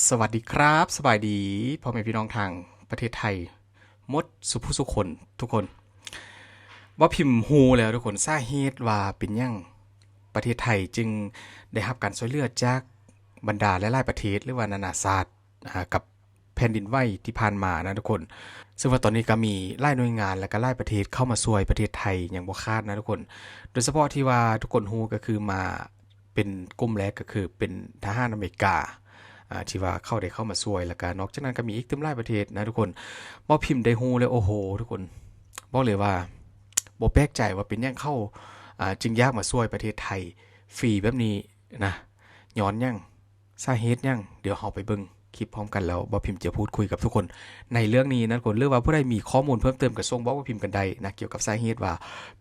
ສະຫວັດດີຄັບ ສະບາຍດີພໍ່ແມ່ພີ່ນ້ອງທາງປະເທດໄທໝົດສູ່ຜູ້ສູ່ຄົນທຸກຄົນ. ບໍ່ພິມຮູ້ແລ້ວທຸກຄົນ ສາເຫດວ່າເປັນຫຍັງປະເທດໄທຈຶ່ງໄດ້ຮັບການຊ່ວຍເຫຼືອຈາກບັນດາຫຼາຍໆປະເທດ ຫຼືວ່ານານາຊາດ ອາ ກັບແຜ່ນດິນໄຫວທີ່ຜ່ານມານະທຸກຄົນ. ເຊິ່ງວ່າຕອນນີ້ກໍມີຫຼາຍໜ່ວຍງານ ແລະກະຫຼາຍປະເທດເຂົ້າມາຊ່ວຍປະເທດໄທຢ່າງບໍ່ຂາດນະທຸກຄົນ. ໂດຍສະເພາະທີ່ວ່າທຸກຄົນຮູ້ກໍຄືມາ ເປັນກຸ່ມແລກກໍຄືເປັນທະຫານອາເມລິກາ ອາ ທີ່ວ່າເຂົາໄດ້ເຂົ້າມາຊ່ວຍ ແລ້ວກະນອກຈາກນັ້ນກໍມີອີກຕື່ມຫຼາຍປະເທດນະທຸກຄົນ. ບໍ່ພິມໄດ້ຮູ້ແລ້ວ ໂອ້ໂຫ ທຸກຄົນ ບອກເລີຍວ່າບໍ່ແປກໃຈວ່າເປັນຫຍັງເຂົາ ອາ ຈຶ່ງຢາກມາຊ່ວຍປະເທດໄທຟຣີແບບນີ້ນະ. ຍ້ອນຫຍັງ? ສາເຫດຫຍັງ? ດຽວເຮົາໄປເບິ່ງຄລິບພ້ອມກັນ ແລ້ວບໍ່ພິມຈະພູດຄຸຍກັບທຸກຄົນໃນເລື່ອງນີ້ນະທຸກຄົນ ຫຼືວ່າຜູ້ໃດມີຂໍ້ມູນເພີ່ມເຕີມກໍສົ່ງບອກບໍ່ພິມກັນໄດ້ນະ ກ່ຽວກັບສາເຫດວ່າ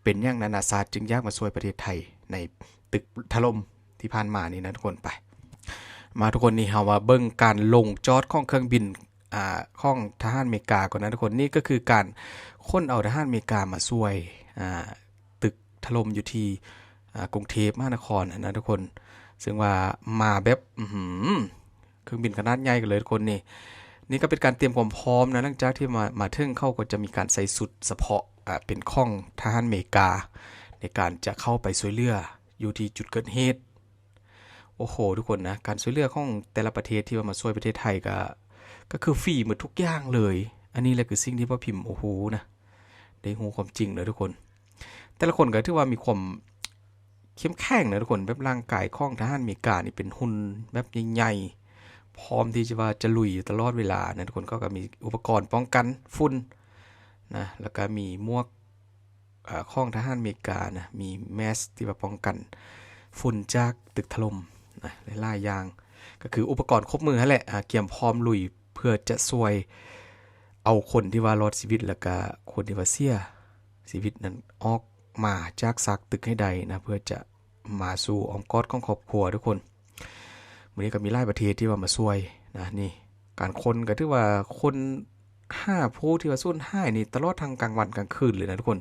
ເປັນຫຍັງນານາຊາດຈຶ່ງຢາກມາຊ່ວຍປະເທດໄທໃນ ຕຶກຖະຫຼົ່ມທີ່ຜ່ານມານີ້ນະທຸກຄົນ. ໄປ ມາທຸກຄົນ ນີ້ເຮົາມາເບິ່ງການລົງຈອດຂອງເຄື່ອງບິນ ອາ ຂອງທະຫານເມກາກ່ອນນະທຸກຄົນ. ນີ້ກໍຄືການຂົນເອົາທະຫານເມກາມາຊ່ວຍ ອາ ຕຶກຖະຫຼົ່ມຢູ່ທີ່ ອາ ກຸງເທບມະຫານະຄອນຫັ້ນນະທຸກຄົນ. ເຊິ່ງວ່າມາແບບ ອືຫື ເຄື່ອງບິນຂະໜາດໃຫຍ່ກັນເລີຍທຸກຄົນ. ນີ້ ນີ້ກໍເປັນການຕຽມຄວາມພ້ອມນະ ຫຼັງຈາກທີ່ມາ ມາເຖິງ ເຂົາກໍຈະມີການໃສ່ຊຸດສະເພາະ ອາ ເປັນຂອງທະຫານເມກາ ໃນການຈະເຂົ້າໄປຊ່ວຍເຫຼືອຢູ່ທີ່ຈຸດເກີດເຫດ. ໂອ້ໂຫ ທຸກຄົນນະ ການຊ່ວຍເຫຼືອຂອງແຕ່ລະປະເທດທີ່ວ່າມາຊ່ວຍປະເທດໄທກໍ ກໍຄືຟຣີໝົດທຸກຢ່າງເລີຍ. ອັນນີ້ແຫຼະຄືສິ່ງທີ່ບໍ່ພິມ ໂອ້ໂຫ ນະ ໄດ້ຮູ້ຄວາມຈິງເລີຍທຸກຄົນ. ແຕ່ລະຄົນກໍຖືວ່າມີຄວາມເຂັ້ມແຂງນະທຸກຄົນ ແບບຮ່າງກາຍຂອງທະຫານເມການີ້ເປັນຫຸ່ນແບບໃຫຍ່ໆ ພ້ອມທີ່ຈະວ່າຈະລຸຍຢູ່ຕະຫຼອດເວລານະທຸກຄົນ. ເຂົາກໍມີອຸປະກອນປ້ອງກັນຝຸ່ນນະ ແລ້ວກໍມີໝວກ ອາ ຂອງທະຫານເມການະ ມີແມສທີ່ວ່າປ້ອງກັນຝຸ່ນຈາກຕຶກຖະຫຼົ່ມນະ ຫຼາຍໆຢ່າງ ກໍຄືອຸປະກອນຄົບມືຫັ້ນແຫຼະ ອາ ກຽມພ້ອມລຸຍເພື່ອຈະຊ່ວຍເອົາຄົນທີ່ວ່າລອດຊີວິດ ແລ້ວກະຄົນທີ່ວ່າເສຍຊີວິດນັ້ນອອກມາຈາກຊາກຕຶກໃຫ້ໄດ້ນະ ເພື່ອຈະມາສູ່ອ້ອມກອດຂອງຄອບຄົວທຸກຄົນ. ມື້ນີ້ກໍມີຫຼາຍປະເທດທີ່ວ່າມາຊ່ວຍນະ. ນີ້ການຄົ້ນກໍຖືວ່າຄົ້ນຫາຜູ້ທີ່ວ່າສູນຫາຍນີ້ຕະຫຼອດທັງກາງວັນກາງຄືນເລີຍນະທຸກຄົນ.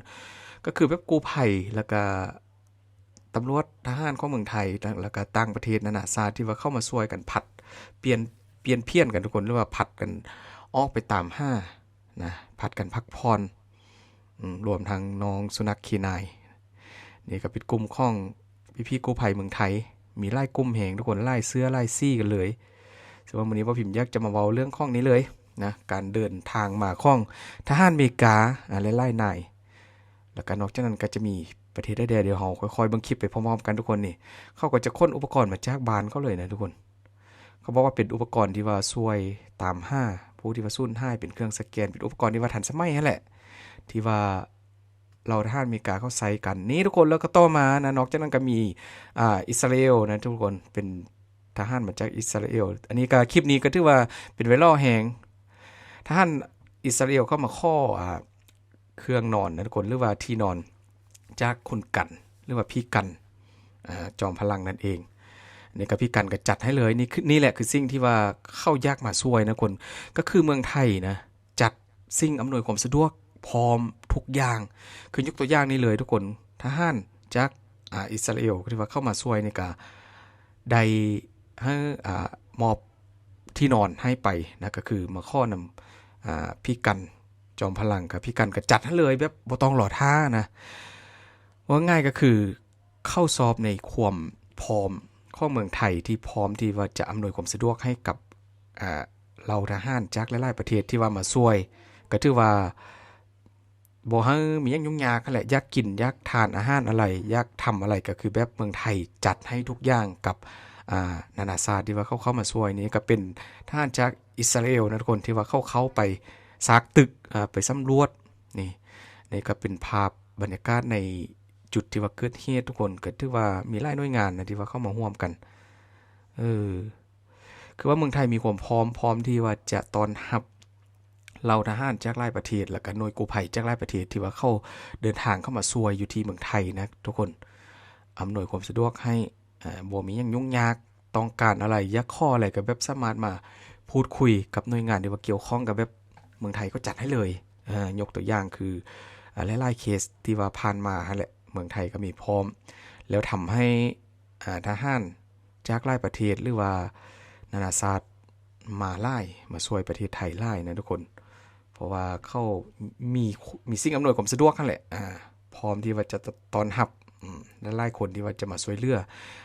ກໍຄືແບບກູ້ໄພ ແລ້ວກະຕຳຫຼວດທະຫານຂອງເມືອງໄທ ແລ້ວກະຕ່າງປະເທດນານາຊາດທີ່ວ່າເຂົ້າມາຊ່ວຍກັນຜັດປ່ຽນ ປ່ຽນຜ່ຽນກັນທຸກຄົນ ຫຼືວ່າຜັດກັນອອກໄປຕາມຫານະ ຜັດກັນພັກຜ່ອນ ອາ ລວມທັງນ້ອງສຸນັກເຄນາຍ. ນີ້ກໍເປັນກຸ່ມຂອງພີ່ໆກູ້ໄພເມືອງໄທ ມີຫຼາຍກຸ່ມແຮງທຸກຄົນ ຫຼາຍເຊື້ອຫຼາຍສີກັນເລີຍ. ສະນັ້ນວ່າມື້ນີ້ບໍ່ພິມຢາກຈະມາເວົ້າເລື່ອງຂອງນີ້ເລີຍນະ ການເດີນທາງມາຂອງທະຫານເມກາ ອາ ຫຼາຍໆນາຍ. ແລ້ວກໍນອກຈາກນັ້ນກໍຈະມີປະເທດໃດແດ່ ດຽວເຮົາຄ່ອຍໆເບິ່ງຄລິບໄປພ້ອມໆກັນທຸກຄົນ. ນີ້ເຂົາກໍຈະຂົນອຸປະກອນມາຈາກບ້ານເຂົາເລີຍນະທຸກຄົນ. ເຂົາບອກວ່າເປັນອຸປະກອນທີ່ວ່າຊ່ວຍຕາມຫາຜູ້ທີ່ວ່າສູນຫາຍ ເປັນເຄື່ອງສະແກນ ເປັນອຸປະກອນທີ່ວ່າທັນສະໄໝຫັ້ນແຫຼະ ທີ່ວ່າ ເຫຼົ່າທະຫານອາເມລິກາເຂົາໃຊ້ກັນນີ້ທຸກຄົນ. ແລ້ວກໍຕໍ່ມານະ ນອກຈາກນັ້ນກໍມີ ອາ ອິດສະຣາເອວນະທຸກຄົນ ເປັນທະຫານມາຈາກອິດສະຣາເອວ. ອັນນີ້ກໍ ຄລິບນີ້ກໍຖືວ່າເປັນໄວຣັລແຮງ ທະຫານອິດສະຣາເອວເຂົ້າມາຂໍ ອາ ເຄື່ອງນອນນະທຸກຄົນ ຫຼືວ່າທີ່ນອນຈາກຄຸນກັນ ຫຼືວ່າພີ່ກັນ ອາ ຈອມພະລັງນັ້ນເອງ. ນີ້ກໍ ພີ່ກັນກໍຈັດໃຫ້ເລີຍ. ນີ້ຄື ນີ້ແຫຼະຄືສິ່ງທີ່ວ່າເຂົາຢາກມາຊ່ວຍນະທຸກຄົນ ກໍຄືເມືອງໄທນະ ຈັດສິ່ງອຳນວຍຄວາມສະດວກພ້ອມທຸກຢ່າງ. ຄືຍົກຕົວຢ່າງນີ້ເລີຍທຸກຄົນ ທະຫານຈາກ ອາ ອິດສະຣາເອວທີ່ວ່າເຂົ້າມາຊ່ວຍນີ້ກະໄດ້ໃຫ້ ອາ ມອບທີ່ນອນໃຫ້ໄປນະ ກະຄືມາຂໍນຳ ອາ ພີ່ກັນຈອມພະລັງ ກະ ພີ່ກັນກະຈັດໃຫ້ເລີຍ ແບບບໍ່ຕ້ອງລໍຖ້ານະ. ເວົ້າງ່າຍກະຄື ເຂົ້າຊອບໃນຄວາມພ້ອມຂອງເມືອງໄທ ທີ່ພ້ອມທີ່ວ່າຈະອຳນວຍຄວາມສະດວກໃຫ້ກັບ ອາ ເຫຼົ່າທະຫານຈາກຫຼາຍໆປະເທດທີ່ວ່າມາຊ່ວຍ ກໍຖືວ່າບໍ່ໃຫ້ມີຫຍັງຫຍຸ້ງຍາກຫັ້ນແຫຼະ. ຢາກກິນ ຢາກທານອາຫານອະໄລ ຢາກທຳອະໄລ ກໍຄືແບບເມືອງໄທຈັດໃຫ້ທຸກຢ່າງກັບ ອາ ນານາຊາດທີ່ວ່າເຂົາເຂົ້າມາຊ່ວຍ. ນີ້ກໍເປັນທະຫານຈາກອິດສະຣາເອວນະທຸກຄົນ ທີ່ວ່າເຂົາເຂົ້າໄປຊາກຕຶກ ອາ ໄປສຳຫຼວດ. ນີ້ ນີ້ກໍເປັນພາບບັນຍາກາດໃນ ຈຸດທີ່ວ່າເກີດເຫດທຸກຄົນ ກໍຖືວ່າມີຫຼາຍໜ່ວຍງານນະທີ່ວ່າເຂົ້າມາຮ່ວມກັນ. ເອີ ຄືວ່າເມືອງໄທມີຄວາມພ້ອມ ພ້ອມທີ່ວ່າຈະຕ້ອນຮັບເຫຼົ່າທະຫານຈາກຫຼາຍປະເທດ ແລ້ວກໍໜ່ວຍກູ້ໄພຈາກຫຼາຍປະເທດ ທີ່ວ່າເຂົາເດີນທາງເຂົ້າມາຊ່ວຍຢູ່ທີ່ເມືອງໄທນະທຸກຄົນ. ອຳນວຍຄວາມສະດວກໃຫ້ ອາ ບໍ່ມີຫຍັງຫຍຸ້ງຍາກ ຕ້ອງການອະໄລ ຢາກຂໍອະໄລ ກໍແບບສາມາດມາພູດຄຸຍກັບໜ່ວຍງານທີ່ວ່າກ່ຽວຂ້ອງ ກໍແບບເມືອງໄທກໍຈັດໃຫ້ເລີຍ. ອາ ຍົກຕົວຢ່າງຄື ອາ ຫຼາຍໆເຄສທີ່ວ່າຜ່ານມາຫັ້ນແຫຼະ ເມືອງໄທກໍມີພ້ອມ ແລ້ວທຳໃຫ້ ອາ ທະຫານຈາກຫຼາຍປະເທດ ຫຼືວ່ານານາຊາດ ມາຫຼາຍ ມາຊ່ວຍປະເທດໄທຫຼາຍນະທຸກຄົນ ເພາະວ່າເຂົາມີ ມີສິ່ງອຳນວຍຄວາມສະດວກຫັ້ນແຫຼະ ອາ ພ້ອມທີ່ວ່າຈະຕ້ອນຮັບ ອາ ຫຼາຍໆຄົນທີ່ວ່າຈະມາຊ່ວຍເຫຼືອ.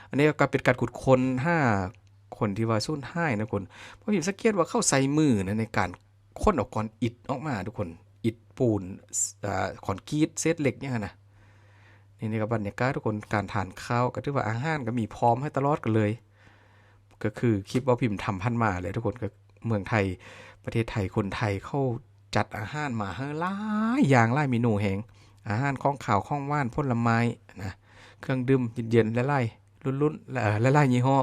ອັນນີ້ກໍເປັນການຂຸດຄົ້ນຫາຄົນທີ່ວ່າສູນຫາຍນະທຸກຄົນ. ເພາະເຫັນ ສັງເກດວ່າເຂົາໃຊ້ມືນະ ໃນການ ຂົນເອົາກ້ອນອິດອອກມາທຸກຄົນ ອິດປູນ ອາ ຄອນກຣີດ ເສດເຫຼັກຫຍັງຫັ້ນນະ. ນີ້ ນີ້ກໍບັນຍາກາດທຸກຄົນ ການທານຂ້າວ ກໍຖືວ່າອາຫານກໍມີພ້ອມໃຫ້ຕະຫຼອດກັນເລີຍ ກໍຄືຄລິບເວົ້າພິມທຳຜ່ານມາແຫຼະທຸກຄົນ ກໍເມືອງໄທ ປະເທດໄທ ຄົນໄທເຂົາຈັດອາຫານມາໃຫ້ຫຼາຍຢ່າງ ຫຼາຍເມນູແຮງ ອາຫານ ຂອງຄາວ ຂອງຫວານ ຜົນລະໄມ້ນະ ເຄື່ອງດື່ມເຢັນໆ ຫຼາຍໆ ລຸ້ນໆ ຫຼາຍໆຍີ່ຫໍ້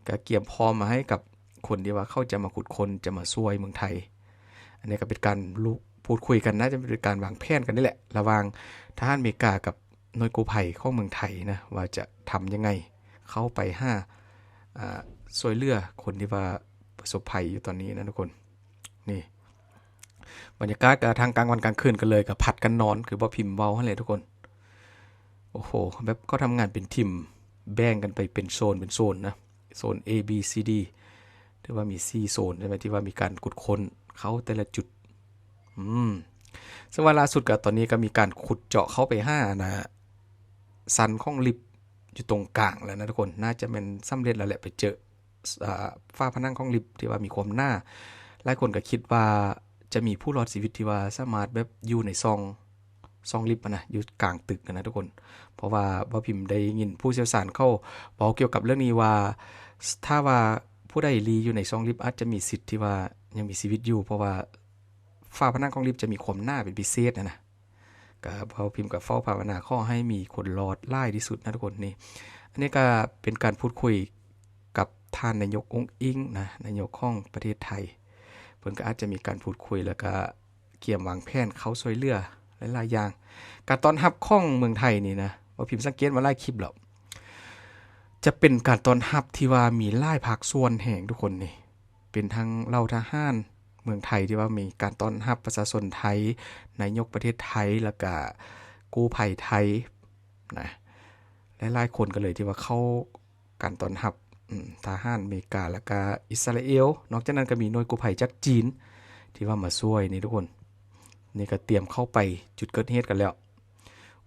ກໍກຽມພ້ອມມາໃຫ້ກັບຄົນທີ່ວ່າເຂົາຈະມາຂຸດຄົ້ນ ຈະມາຊ່ວຍເມືອງໄທ. ອັນນີ້ກໍເປັນການ ລູ ພູດຄຸຍກັນ ໜ້າຈະເປັນການວາງແຜນກັນນີ້ແຫຼະ ລະຫວ່າງທະຫານເມກາກັບໜ່ວຍກູ້ໄພຂອງເມືອງໄທນະ ວ່າຈະທຳຍັງໄງ ເຂົ້າໄປຫາ ອາ ຊ່ວຍເຫຼືອຄົນທີ່ວ່າປະສົບໄພຢູ່ຕອນນີ້ນະທຸກຄົນ. ນີ້ ບັນຍາກາດກໍທັງກາງວັນກາງຄືນກັນເລີຍ ກໍຜັດກັນນອນ ຄືເວົ້າພິມເວົ້າຫັ້ນແຫຼະທຸກຄົນ. ໂອ້ໂຫ ແບບເຂົາທຳງານເປັນທີມ ແບ່ງກັນໄປເປັນໂຊນ ເປັນໂຊນນະ ໂຊນ A B C D ຖືວ່າມີສີ່ໂຊນໃຊ່ໄໝ ທີ່ວ່າມີການຂຸດຄົ້ນເຂົ້າແຕ່ລະຈຸດ. ອືມ ເຊິ່ງວ່າລ່າສຸດກໍຕອນນີ້ກໍມີການຂຸດເຈາະເຂົ້າໄປຫາ ອັນນະ ຊັ້ນຂອງລິບຢູ່ຕົງກາງແລ້ວນະທຸກຄົນ ໜ້າຈະແມ່ນສຳເລັດແລ້ວແຫຼະ ໄປເຈີ ອາ ຝາຜະໜັງຂອງລິບທີ່ວ່າມີຄວາມໜາ ຫຼາຍຄົນກໍຄິດວ່າຈະມີຜູ້ລອດຊີວິດທີ່ວ່າສາມາດແບບຢູ່ໃນຊ່ອງ ຊ່ອງລິບຫັ້ນນະ ຢູ່ກາງຕຶກຫັ້ນນະທຸກຄົນ. ເພາະວ່າເວົ້າພິມໄດ້ຍິນຜູ້ຊ່ຽວຊານເຂົາເວົ້າກ່ຽວກັບເລື່ອງນີ້ວ່າ ຖ້າວ່າຜູ້ໃດລີ້ຢູ່ໃນຊ່ອງລິບ ອາດຈະມີສິດທີ່ວ່າຍັງມີຊີວິດຢູ່ ເພາະວ່າຝາຜະໜັງຂອງລິບຈະມີຄວາມໜາເປັນພິເສດຫັ້ນນະ. ກໍເວົ້າພິມກໍເຝົ້າພາວະນາຂໍໃຫ້ມີຄົນລອດຫຼາຍທີ່ສຸດນະທຸກຄົນ. ນີ້ ອັນນີ້ກໍເປັນການພູດຄຸຍກັບທ່ານນາຍົກ ອຸ້ງອິງ ນະ ນາຍົກຂອງປະເທດໄທ ເພິ່ນກໍອາດຈະມີການພູດຄຸຍ ແລ້ວກໍກຽມວາງແຜນເຂົ້າຊ່ວຍເຫຼືອຫຼາຍໆຢ່າງ. ການຕ້ອນຮັບຂອງເມືອງໄທນີ້ນະ ເວົ້າພິມສັງເກດມາຫຼາຍຄລິບແລ້ວ ຈະເປັນການຕ້ອນຮັບທີ່ວ່າມີຫຼາຍພາກສ່ວນແຮງທຸກຄົນ. ນີ້ ເປັນທັງເຫຼົ່າທະຫານເມືອງໄທທີ່ວ່າມີການຕ້ອນຮັບປະຊາຊົນໄທ, ນາຍົກປະເທດໄທ ແລ້ວກະກູ້ໄພໄທນະ ຫຼາຍໆຄົນກໍເລີຍທີ່ວ່າເຂົ້າການຕ້ອນຮັບ ອາ ທະຫານເມກາ ແລ້ວກະອິດສະຣາເອລ. ນອກຈາກນັ້ນກໍມີໜ່ວຍກູ້ໄພຈາກຈີນທີ່ວ່າມາຊ່ວຍນີ້ທຸກຄົນ. ນີ້ກໍຕຽມເຂົ້າໄປຈຸດເກີດເຫດກັນແລ້ວ.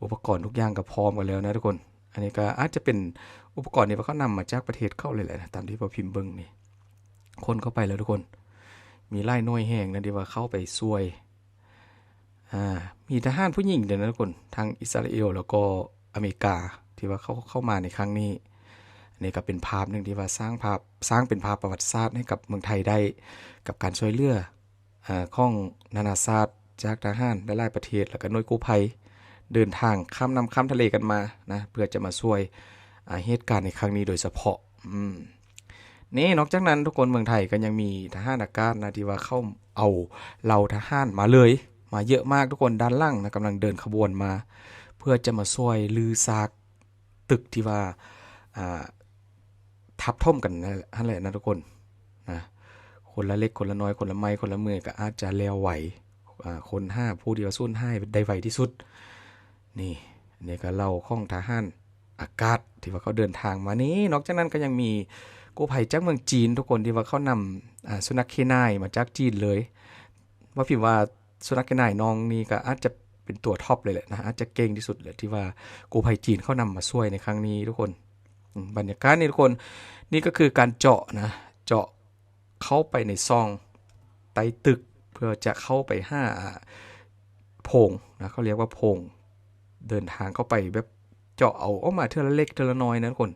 ອຸປະກອນທຸກຢ່າງກໍພ້ອມກັນແລ້ວນະທຸກຄົນ. ອັນນີ້ກໍອາດຈະເປັນອຸປະກອນທີ່ວ່າເຂົານຳມາຈາກປະເທດເຂົາເລີຍແຫຼະນະ ຕາມທີ່ພໍ່ພິມເບິ່ງນີ້. ຄົນເຂົ້າໄປແລ້ວທຸກຄົນ. ມີຫຼາຍໜ່ວຍແຮງນະທີ່ວ່າເຂົ້າໄປຊ່ວຍ. ອາ ມີທະຫານຜູ້ຍິງເດ້ນະທຸກຄົນ ທັງອິດສະຣາເອລ ແລ້ວກໍອາເມລິກາ ທີ່ວ່າເຂົ້າ ເຂົ້າມາໃນຄັ້ງນີ້. ອັນນີ້ກໍເປັນພາບໜຶ່ງທີ່ວ່າສ້າງພາບ ສ້າງເປັນພາບປະຫວັດສາດໃຫ້ກັບເມືອງໄທໄດ້ ກັບການຊ່ວຍເຫຼືອ ອາ ຂອງນານາຊາດ ຈາກທະຫານຫຼາຍໆປະເທດ ແລ້ວກໍໜ່ວຍກູ້ໄພ ເດີນທາງຂ້າມນ້ຳຂ້າມທະເລກັນມານະ ເພື່ອຈະມາຊ່ວຍ ອາ ເຫດການໃນຄັ້ງນີ້ໂດຍສະເພາະ. ອືມ ນີ້ ນອກຈາກນັ້ນທຸກຄົນ ເມືອງໄທກໍຍັງມີທະຫານອາກາດນະ ທີ່ວ່າເຂົາເອົາເຫຼົ່າທະຫານມາເລີຍ ມາເຍອະມາກທຸກຄົນ. ດ້ານຫຼັງນະ ກຳລັງເດີນຂະບວນມາ ເພື່ອຈະມາຊ່ວຍຮື້ຊາກ ຕຶກທີ່ວ່າ ອ່າ ທັບຖົມກັນຫັ້ນແຫຼະນະທຸກຄົນນະ. ຄົນລະເລັກຄົນລະນ້ອຍ ຄົນລະໄມ້ຄົນລະມື ກໍອາດຈະແລ້ວໄວ ອ່າ ຄົ້ນຫາຜູ້ທີ່ວ່າສູນຫາຍໄດ້ໄວທີ່ສຸດ. ນີ້ ອັນນີ້ກໍເຫຼົ່າຂອງທະຫານອາກາດທີ່ວ່າເຂົາເດີນທາງມານີ້. ນອກຈາກນັ້ນກໍຍັງມີກູ້ໄພຈາກເມືອງຈີນທຸກຄົນ ທີ່ວ່າເຂົານຳ ອ່າ ສຸນັກເຄນາຍມາຈາກຈີນເລີຍ. ວ່າພິມວ່າ ສຸນັກເຄນາຍນ້ອງນີ້ກໍອາດຈະເປັນຕົວທັອບເລີຍແຫຼະນະ ອາດຈະເກັ່ງທີ່ສຸດແຫຼະ ທີ່ວ່າກູ້ໄພຈີນເຂົານຳມາຊ່ວຍໃນຄັ້ງນີ້ທຸກຄົນ. ອາ ບັນຍາກາດນີ້ທຸກຄົນ ນີ້ກໍຄືການເຈາະນະ ເຈາະເຂົ້າໄປໃນຊ່ອງໃຕ້ຕຶກ ເພື່ອຈະເຂົ້າໄປຫາ ອາ ໂພງນະ ເຂົາລຽກວ່າໂພງ ເດີນທາງເຂົ້າໄປແບບເຈາະເອົາອອກມາເທື່ອລະເລັກເທື່ອລະໜ້ອຍນະທຸກຄົນ.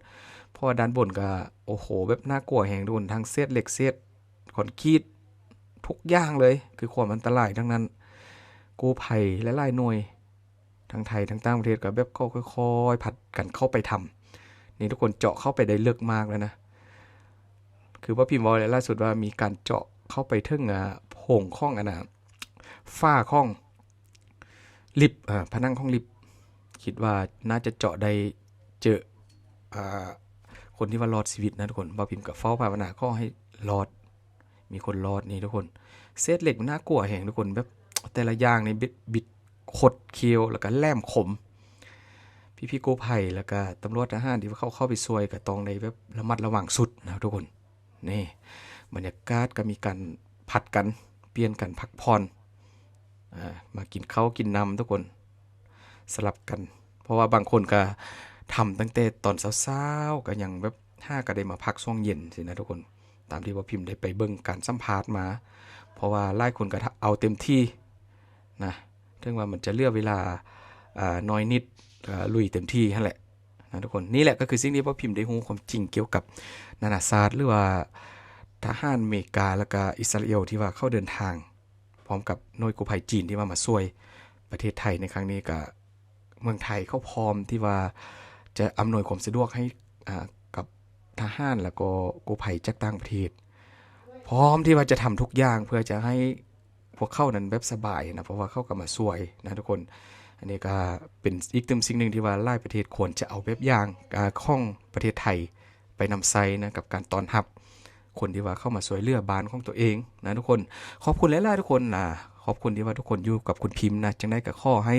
ເພາະວ່າດ້ານບົນກໍ ໂອ້ໂຫ ແບບໜ້າກົວແຮງທຸກຄົນ ທັງເສດເຫຼັກເສດ ຄອນກຣີດ ທຸກຢ່າງເລີຍ ຄືຄວາມອັນຕະລາຍທັງນັ້ນ. ກູ້ໄພຫຼາຍໆໜ່ວຍ ທັງໄທທັງຕ່າງປະເທດ ກໍແບບເຂົ້າ ຄ່ອຍໆ ຜັດກັນເຂົ້າໄປທຳ. ນີ້ທຸກຄົນ ເຈາະເຂົ້າໄປໄດ້ເລິກມາກແລ້ວນະ. ຄືວ່າພິມເວົ້າແຫຼະ ລ່າສຸດວ່າມີການເຈາະເຂົ້າໄປເຖິງ ອາ ໂພງຂອງ ອັນນະ ຝາຂອງລິບ ອາ ຜະໜັງຂອງລິບ. ຄິດວ່າໜ້າຈະເຈາະໄດ້ ເຈີ ອາ ຄົນທີ່ວ່າລອດຊີວິດນະທຸກຄົນ. ບ່າວພິມກໍເຝົ້າພາວະນາຂໍໃຫ້ລອດ ມີຄົນລອດນີ້ທຸກຄົນ. ເສດເຫຼັກມັນໜ້າກົວແຮງທຸກຄົນ ແບບແຕ່ລະຢ່າງນີ້ບິດ ບິດ ຄົດ ເຄວ ແລ້ວກໍແຫຼມຄົມ. ພີ່ໆກູ້ໄພ ແລ້ວກໍຕຳຫຼວດທະຫານທີ່ວ່າເຂົາເຂົ້າໄປຊ່ວຍ ກໍຕ້ອງໄດ້ແບບລະມັດລະວັງສຸດນະທຸກຄົນ. ນີ້ ບັນຍາກາດກໍມີການຜັດກັນ ປ່ຽນກັນພັກຜ່ອນ ອາ ມາກິນເຂົ້າກິນນ້ຳທຸກຄົນ ສະຫຼັບກັນ ເພາະວ່າບາງຄົນກໍທຳຕັ້ງແຕ່ຕອນເຊົ້າໆ ກໍຍັງແບບຫາກໍໄດ້ມາພັກຊ່ວງເຢັນຊີ້ນະທຸກຄົນ ຕາມທີ່ວ່າພິມໄດ້ໄປເບິ່ງການສຳພາດມາ ເພາະວ່າຫຼາຍຄົນກໍເອົາເຕັມທີ່ນະ ເຖິງວ່າມັນຈະເຫຼືອເວລາ ອາ ໜ້ອຍນິດ ກໍລຸຍເຕັມທີ່ຫັ້ນແຫຼະນະທຸກຄົນ. ນີ້ແຫຼະກໍຄືສິ່ງທີ່ວ່າພິມໄດ້ຮູ້ຄວາມຈິງກ່ຽວກັບນານາຊາດ ຫຼືວ່າທະຫານເມກາ ແລ້ວກໍອິດສະຣາເອວ ທີ່ວ່າເຂົາເດີນທາງ ພ້ອມກັບໜ່ວຍກູ້ໄພຈີນທີ່ວ່າມາຊ່ວຍປະເທດໄທໃນຄັ້ງນີ້ ກະເມືອງໄທເຂົາພ້ອມທີ່ວ່າຈະອຳນວຍຄວາມສະດວກໃຫ້ ອາ ກັບທະຫານ ແລ້ວກໍກູ້ໄພຈາກຕ່າງປະເທດ ພ້ອມທີ່ວ່າຈະທຳທຸກຢ່າງເພື່ອຈະໃຫ້ພວກເຂົານັ້ນແບບສະບາຍນະ ເພາະວ່າເຂົາກໍມາຊ່ວຍນະທຸກຄົນ. ອັນນີ້ກໍເປັນອີກໜຶ່ງສິ່ງໜຶ່ງທີ່ວ່າຫຼາຍປະເທດຄວນຈະເອົາແບບຢ່າງ ອາ ຂອງປະເທດໄທ ໄປນຳໃຊ້ນະ ກັບການຕ້ອນຮັບຄົນທີ່ວ່າເຂົ້າມາຊ່ວຍເຫຼືອບ້ານຂອງຕົວເອງນະທຸກຄົນ. ຂອບຄຸນຫຼາຍໆທຸກຄົນນະ ຂອບຄຸນທີ່ວ່າທຸກຄົນຢູ່ກັບຄຸນພິມນະ. ຈັ່ງໃດກໍຂໍໃຫ້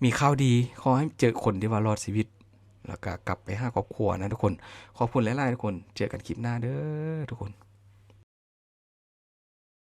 ມີຂ່າວດີ ຂໍໃຫ້ເຈີຄົນທີ່ວ່າລອດຊີວິດ ແລ້ວກໍກັບໄປຫາຄອບຄົວນະທຸກຄົນ. ຂອບຄຸນຫຼາຍໆທຸກຄົນ ເຈີກັນຄລິບໜ້າເດີທຸກຄົນ.